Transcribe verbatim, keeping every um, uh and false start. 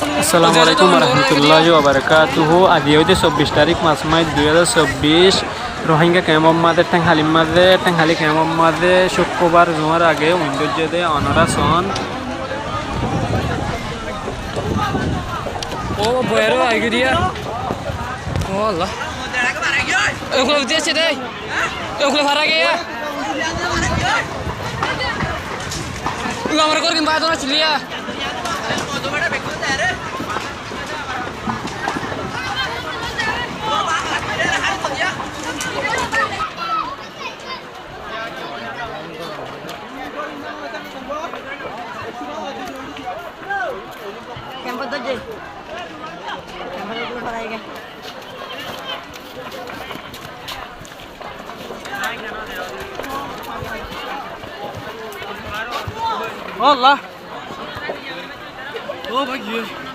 Assalamu alaikum warahmatulláhi wabarakátuhu. Aijja óilde sobbic tarík, fañs mac, dui házar sobbic. Rohingya kemfor mazé, Thénghálir mazé, Théngháli kemfor mazé, cúkkurbar zumar age uindór zede onora son. Ó boiyaró aigiyé diya. Ó Allah. Ókkole uthi aiccé dé. Ókkole fara giyé. Lamar gor gin baidor asiliya. Kemfor dóijje. Kemfor dóijje, fara giyé. Ó Allah. Ó bái, ki óiye?